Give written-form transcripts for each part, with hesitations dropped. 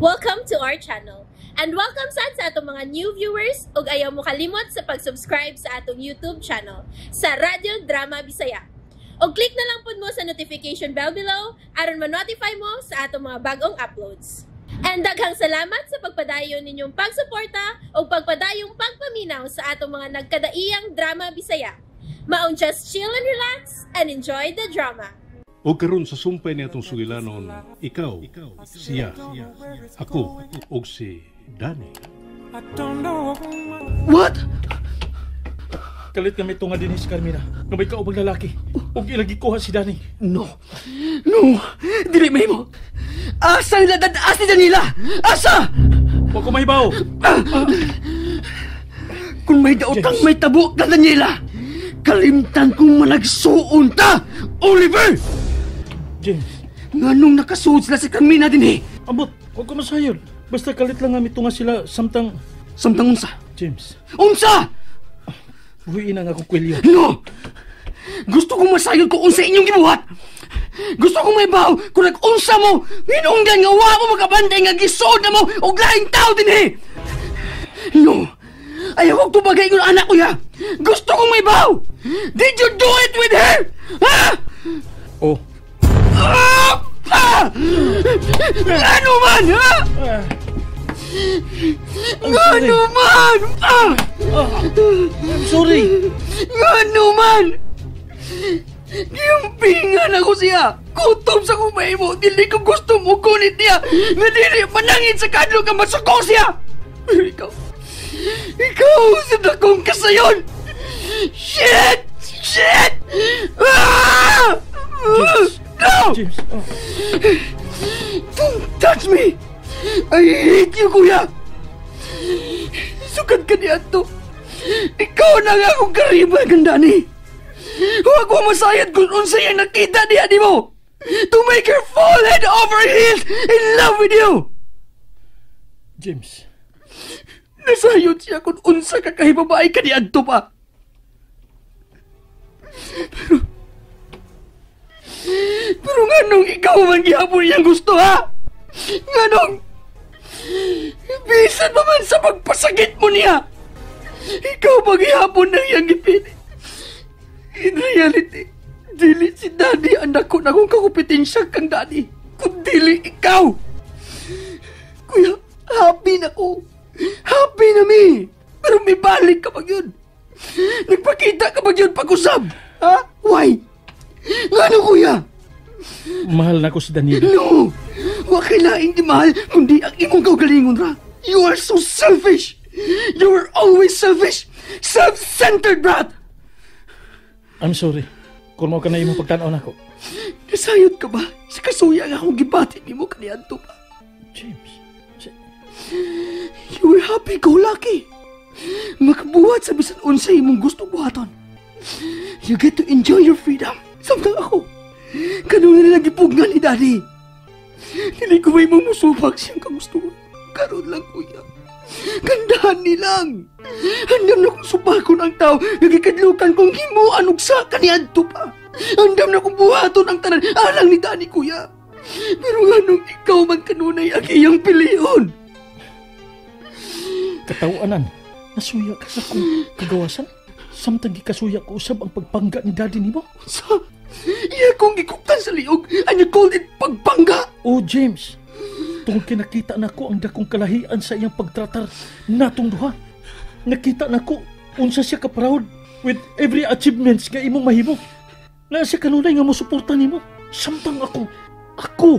Welcome to our channel. And welcome sad sa atong mga new viewers ug ayaw mo kalimot sa pag-subscribe sa atong YouTube channel sa Radyo Drama Bisaya. Og click na lang pud mo sa notification bell below aron ma-notify mo sa atong mga bagong uploads. And daghang salamat sa pagpadayon ninyong pagsuporta ug pagpadayong pagpaminaw sa atong mga nagkadaiyang drama Bisaya. Maong just chill and relax and enjoy the drama. O karon sa sumpay ni atong sugilanon, ikaw, siya, ako, ug si Danny. What? Kalit kami tunga dinhi si Carmina. Nga may kaubang lalaki. Ug ilang gikuha si Danny. No. No. Dili mahimo. Asa nila dad-a si Daniela? Asa? Wa ko mahibaw. Kung may daotang James. May tabo ka, Daniela, kalimtan kong managsuon ta, Oliver! James, Nganong nakasuod sila si Carmina dinhi? Ambot, wa ko masayod. Basta kalit lang nga mitunga sila samtang Samtang unsa? James, Unsa? Buhiin ang akong kwelyo. No! Gusto kong masayod kung unsa inyong gibuhat! Gusto kong mahibaw kung nag-unsa mo, hinungdan nga wa mo makabantay nga gisuod na mo og laing tao dinhi! No! Ayaw kong tubagay ingon anak ko ya! Gusto kong mahibaw! Did you do it with her? Ha? Oh, Ah! Ah! Ano man, ha? Ngano man? Ah! I'm sorry. Ngano man? Giampingan ako siya. Kutob sa kong mahimo, dili ko gusto mo kunit niya. Nga dili manangit sa kadlo ka masuko siya. Pero ikaw, ikaw sa dakong kasayon. Shit! Shit! Ah! James. No! James, oh. Don't touch me! I hate you, kuya! Sukad ka niadto. Ikaw na nga akong karibal kang Dani. Huwag ko masayad kung unsay ang nakita niya ni mo. To make her fall head over heels in love with you. James, Nasayod siya kung unsa ka kahibabae ka niadto pa. Pero nganong ikaw man gihapon iyang gusto, ha? Nganong bisan pa man sa pagpasakit mo niya, ikaw ba gihapon nang iyang gipili? In reality, dili si Daddy ang dako na kong kakumpetensya kang Daddy, kung dili ikaw. Kuya, happy na ko. Happy na mi. Pero may balik ka pag yun. Nagpakita ka pag yun pag-usab. Ha? Why? Ngano, kuya? Mahal na ko si Daniela. No! Wa kay laing di mahal, kundi ang imong kaugalingon ra. You are so selfish! You are always selfish! Self-centered, brat! I'm sorry. Kung mo ka na imong pagtanaw nako. Nasayod ka ba sa kasuya nga akong gibati nimo kaniadto pa? James, You were happy-go-lucky. Makabuhat sa bisan unsay imong gusto buhaton. You get to enjoy your freedom. Samtang ako, kanunay lang gipugnan ni Daddy. Dili ko may musubak siyang kagustuhan. Karon lang, kuya. Gandahan nilang. Andam na kong subakon ang tao nga gikadlukan kong himuan og sa kaniadto pa. Andam na kong buhaton ang tanan alang ni Danny, kuya. Pero nganong ikaw man kanunay ang iyang pilion? Katawanan, nasuya ka sa kong kagawasan? Samtang gikasuya ko usab ang pagpangga ni Daddy nimo? Sa iya kong gikuptan sa liog and you called it pagpangga? Oh, James, tungod kay nakita nako ang dakong kalahian sa iyang pagtratar natong duha. Nakita nako unsa siya ka proud with every achievements nga imong mahimo. Na siya kanunay nga mosuporta nimo. Samtang ako,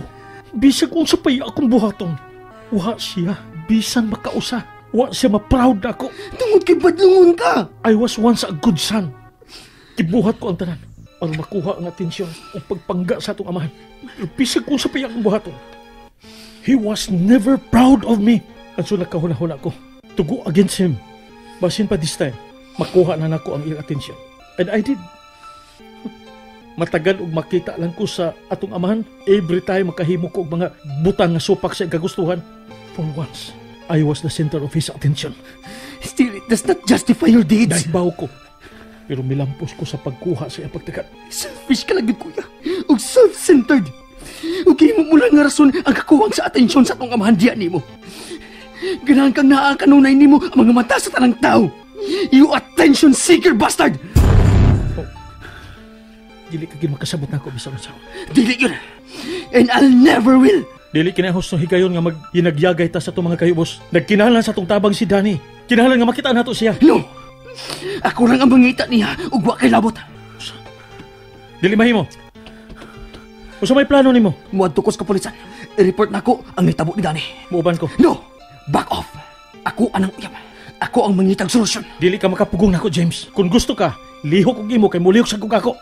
bisag unsa pa iya akong buhaton, wa siya bisan makausa. Wa siya ma-proud ako. Tungod kay badlungon ka. I was once a good son. Gibuhat ko ang tanan aron makuha ang atensyon o pagpangga sa atong amahan. Pero bisag unsa pa iya akong buhaton, he was never proud of me. And so nakahuna-huna ko to go against him. Basin pa this time, makuha na nako ang iyang atensyon. And I did. Matagad og makita lang ko sa atong amahan. Every time makahimo ko og mga butang nga supak sa iyang kagustuhan. For once, I was the center of his attention. Still, it does not justify your deeds. Nahibaw ko. Pero milampos ko sa pagkuha sa iyang pagtagad. Selfish ka lang yun, kuya. Og self-centered. Ug himo mo lang nga rason ang kakuwang sa atensyon sa atong amahan diya nimo. Ganahan kang naa kanunay nimo ang mga mata sa tanang tao. You attention seeker bastard! Oh, dili ka gid makasabot nako bisan unsa. Dili yun. And I'll never will. Dili kinahusno higayon nga magyinagyagay ta sa atong mga kayubos. Nagkinahanglan sa atong tabang si Danny. Kinahanglan nga makita nato siya. No. Ako lang ang mangita niya ug wa kay labot. Dili mahimo. Unsa may plano nimo? Muadto ko sa kapulisan. I-report nako ang nitabo ni Danny. Muuban ko. No. Back off. Ako anang uyab. Ako ang mangitag solusyon. Dili ka makapugong nako, James. Kung gusto ka, lihok og imo kay mulihok sa kog ako.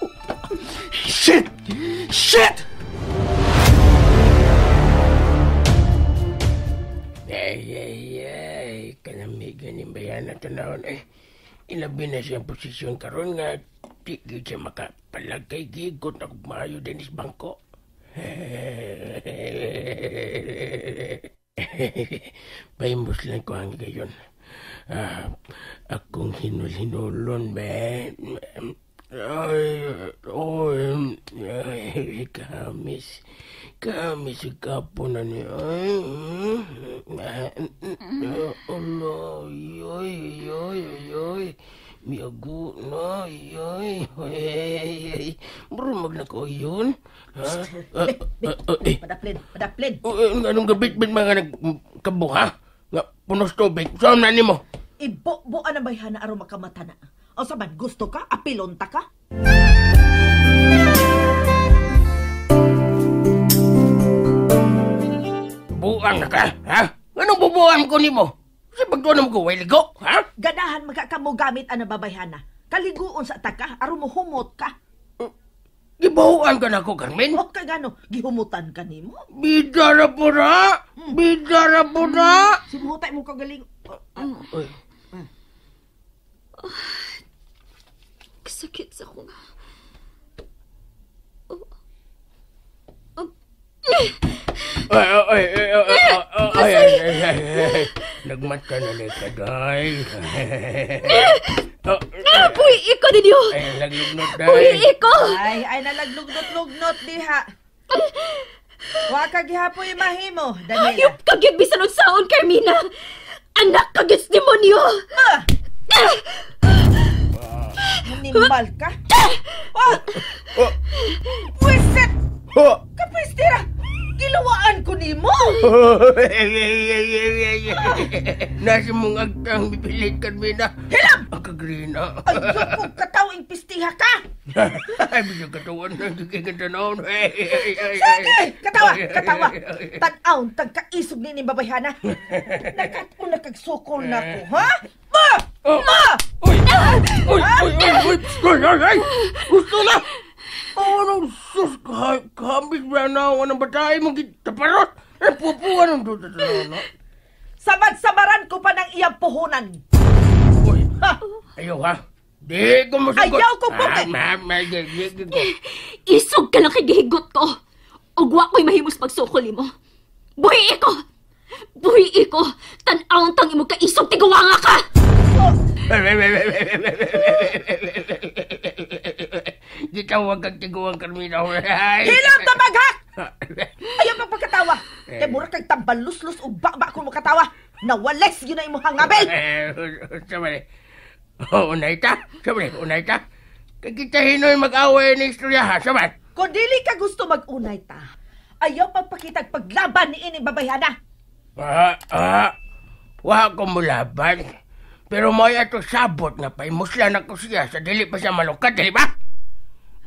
Shit! Shit! Ay, ay, ay. Kanamigan ni Bayana tanahon. Eh, ilabi na siyang posisyon karon nga di siya makapalagay. Gigot na kung maayo din is bangko. Pahimus lang ko ang gayon. Akong hinul-hinulon, be. Ay, ay, kamis. Kamis kapon na niya. Ay, aloy, oy, oy, oy. Miyago na, ay, ay. Marumag na ko yun. Ha? Padaplin, padaplin. Anong gabit-bit mga nagkabo, ha? Nga, punos tubig. Saan na nimo? Ibo-buan ang bayhana aron makamata na. O sa man, gusto ka? Apilon ta ka? Buang na ka, ha? Anong bubuan ko nimo? Sa pagtuan mo ko, way ligo, ha? Ganahan magkakamo gamit ang nababayhana. Kaliguon sa taka, aron mo humot ka. Gibahuan ka na ako, Carmen? O ka gano, gihumutan ka nimo? Bida na po na! Bida na po na! Simuhutay mo kagaling. Uy. Kasakit sa akong... Ay, ay, ay, ay, ay, ay, ay, nagmata na na ka, day. Buhi ko ninyo! Ay, naglugnot, day. Buhi ko! Ay, ay, nalaglugnot-lugnot, diha. Wa ka gihapoy mahimo, Daniela. Ayop ka gyud bisan unsaon, Carmina! Anak ka gyud demonyo! Nimbal ka? Oh! Pwisit! Kapistira! Gilawaan ko nimo! Nasa mong agtang bipilit, Carmina. Hilam! Ang kagrina. Ay, kung katawing pistiha ka! Ay, bisa katawan ng kikigantanaon. Sige! Katawa! Katawa! Tan-aon, tagkaisog ni ni babayhana. Nakatuna kagsukol na ko, ha? Ma! Ma! Uy! Uy! Uy! Uy! Uy! Uy! Ay! Gusto na! Oh, anong sus! Kahambis ba na ako ng batay mong gitaparot? Ay, pupuan ang duda na. Samad-samaran ko pa ng iyang puhunan. Uy! Ayaw ha? Di ko masagot. Ayaw ko po! Isog ka lang kay gihigot ko. Ugwa ko'y mahimos pagsukol mo. Buhi ko! Buhi ko! Tan-awang tang imong kaisog tiguwanga ka! Gitawag kang tiguang, Carmina. Hilam ta maghak! Ayaw magpagkatawa. Kay mura kag tambaluslus ug bakba kung makatawa. Nawales yun na imong hangabel. Sabay. Unay ta. Sabay, unay ta. Kay kita hinoy mag-away ni istorya ha. Sabay. Kung dili ka gusto mag-unay ta, ayaw pagpakitag paglaban ni ining babayhana. Wa ko mulaban. Pero may ato sabot nga paimuslan ako siya sa dili pa siya malukat, dili ba?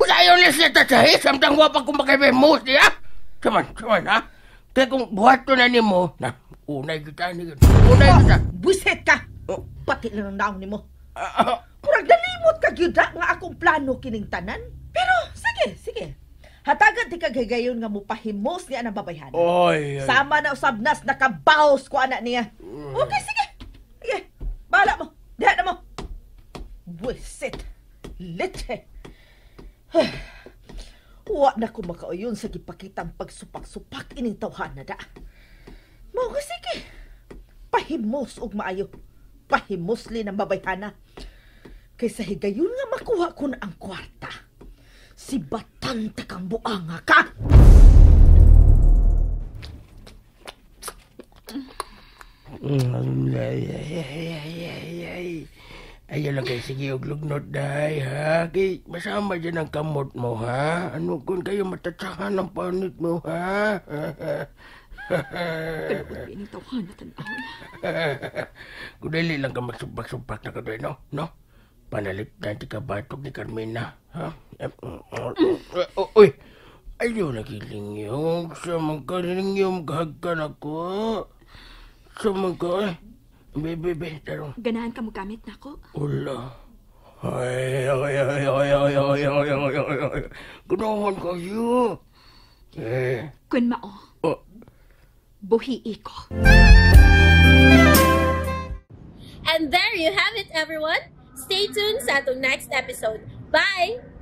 Basta ayaw niya siya tatsahi, samtang wa pa kung makaimus niya. Saman, saman, ha? Kaya kung buhat to na nimo, na, unay kita, unay kita. Buset ka! Pati lang ang naong nimo. Murag nalimot ka gyud nga akong plano kining tanan. Pero, sige, sige. Hatagan ti kag higayon nga mupahimos niya ang babayhana. Oy, ay. Sama na usab nas nakabaos ko anak niya. Okay, sige. Sige. Bahala mo. Diha na mo. Buisit. Leche. Wa na ko makauyon sa gipakitang pagsupak-supak ining tawhana da. Mao nga sige. Pahimos og maayo. Pahimos li ng babayhana. Kaysa higayon nga makuha ko na ang kwarta. Si Batanta kang buanga ka! Ay, ay, ay, ay, ay, ay. Ayaw lang kay sige og lugnot day, ha? Kay masama dyan ang kamot mo, ha? Ano kung kayo matatsahan ang panit mo, ha? Kaluoy ining tawhana tan-awon. Kung dili lang ka magsupak-supak na kadoy, no? No? Panalit na ti kabatok ni Carmina, ha? Uy! Ayaw nagilingyog. Sa mga kalingyog, kahagkan ako. Sa mga eh. Be, be, be, tarong. Ganahan ka mo gamit nako. Ula. Ay, ay, ay, ay, ay, ay, ay, ay, ay, ay. Ganahan kayo. Eh. Kun mao. Oh. Buhii ko. And there you have it, everyone. Stay tuned sa atong next episode. Bye!